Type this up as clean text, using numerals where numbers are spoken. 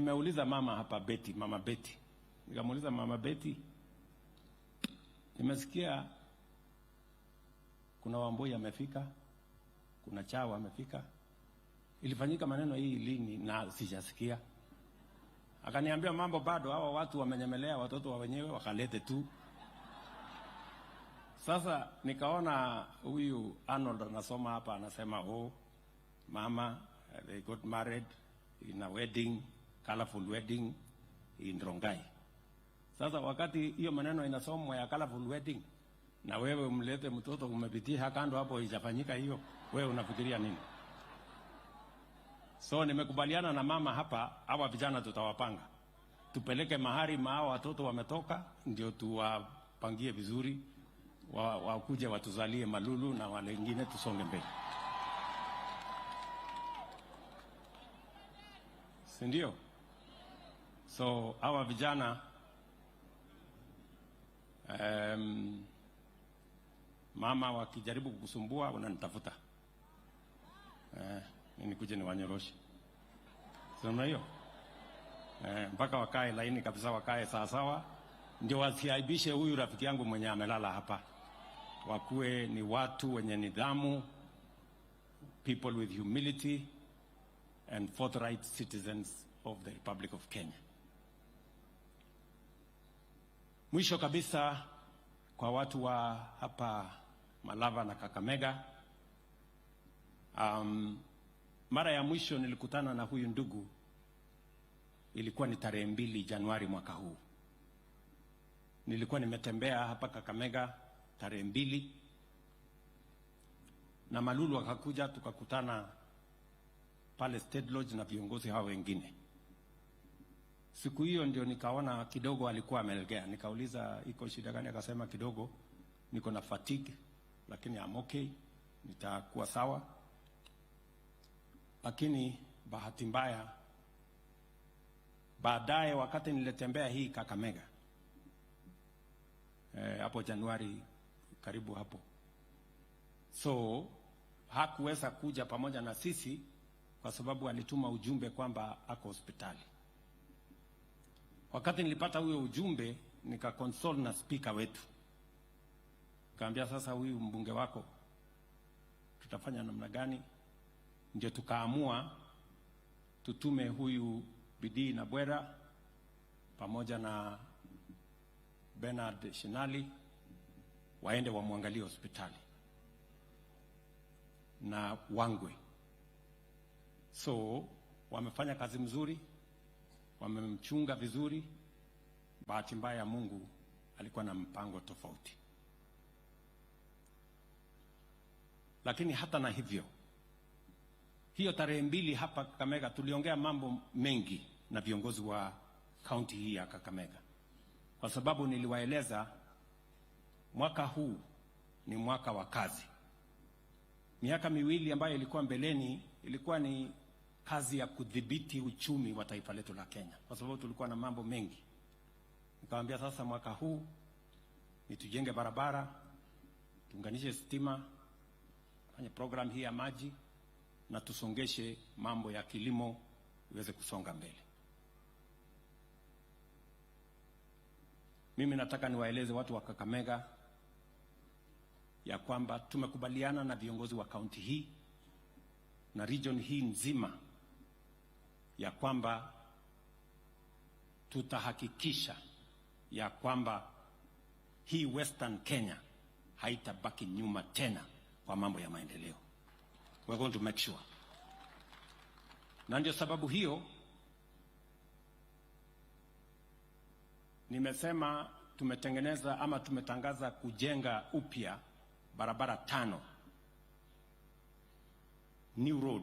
Nimeuliza mama hapa Betty, mama Betty. Nikamuuliza mama Betty, nimesikia kuna Wambui amefika, kuna Chawa amefika. Ilifanyika maneno hii lini na sijasikia. Akaniambia mambo bado, hawa watu wamenyemelea watoto wa wenyewe wakalete tu. Sasa nikaona huyu Arnold anasoma hapa anasema, oh, mama they got married in a wedding, colorful wedding in Rongai. Sasa wakati hiyo maneno inasomwa ya colorful wedding, na wewe umlete mtoto umepitia kando hapo, ijafanyika hiyo, wewe unafikiria nini? So nimekubaliana na mama hapa, hawa vijana tutawapanga, tupeleke mahali mao watoto wametoka, ndio tuwapangie vizuri, wakuje watuzalie Malulu na wale wengine, tusonge mbele, si ndio? So hawa vijana mama wakijaribu kukusumbua unanitafuta, nikuje niwanyoroshe, si namna hiyo? Mpaka wakae laini kabisa, wakae sawa sawa, ndio wasiaibishe huyu rafiki yangu mwenye amelala hapa. Wakuwe ni watu wenye nidhamu, people with humility and forthright citizens of the Republic of Kenya. Mwisho kabisa, kwa watu wa hapa Malava na Kakamega, mara ya mwisho nilikutana na huyu ndugu ilikuwa ni tarehe 2 Januari mwaka huu. Nilikuwa nimetembea hapa Kakamega tarehe 2 na Malulu akakuja, tukakutana pale State Lodge na viongozi hao wengine. Siku hiyo ndio nikaona kidogo alikuwa amelegea. Nikauliza iko shida gani? Akasema kidogo niko na fatigue, lakini I'm okay, nitakuwa sawa. Lakini bahati mbaya, baadaye wakati nilitembea hii Kakamega hapo Januari karibu hapo, so hakuweza kuja pamoja na sisi kwa sababu alituma ujumbe kwamba ako hospitali. Wakati nilipata huyo ujumbe, nikaconsult na speaker wetu, nikamwambia sasa huyu mbunge wako tutafanya namna gani? Ndio tukaamua tutume huyu Bidii na Bwera pamoja na Bernard Shinali waende wamwangalie hospitali na Wangwe. So wamefanya kazi mzuri, wamemchunga vizuri. Bahati mbaya Mungu alikuwa na mpango tofauti. Lakini hata na hivyo, hiyo tarehe 2 hapa Kakamega tuliongea mambo mengi na viongozi wa kaunti hii ya Kakamega, kwa sababu niliwaeleza mwaka huu ni mwaka wa kazi. Miaka miwili ambayo ilikuwa mbeleni ilikuwa ni kazi ya kudhibiti uchumi wa taifa letu la Kenya, kwa sababu tulikuwa na mambo mengi. Nikamwambia sasa mwaka huu ni tujenge barabara, tuunganishe stima, fanye program hii ya maji, na tusongeshe mambo ya kilimo iweze kusonga mbele. Mimi nataka niwaeleze watu wa Kakamega ya kwamba tumekubaliana na viongozi wa kaunti hii na region hii nzima ya kwamba tutahakikisha ya kwamba hii Western Kenya haitabaki nyuma tena kwa mambo ya maendeleo. We're going to make sure. Na ndio sababu hiyo nimesema tumetengeneza ama tumetangaza kujenga upya barabara 5 new road.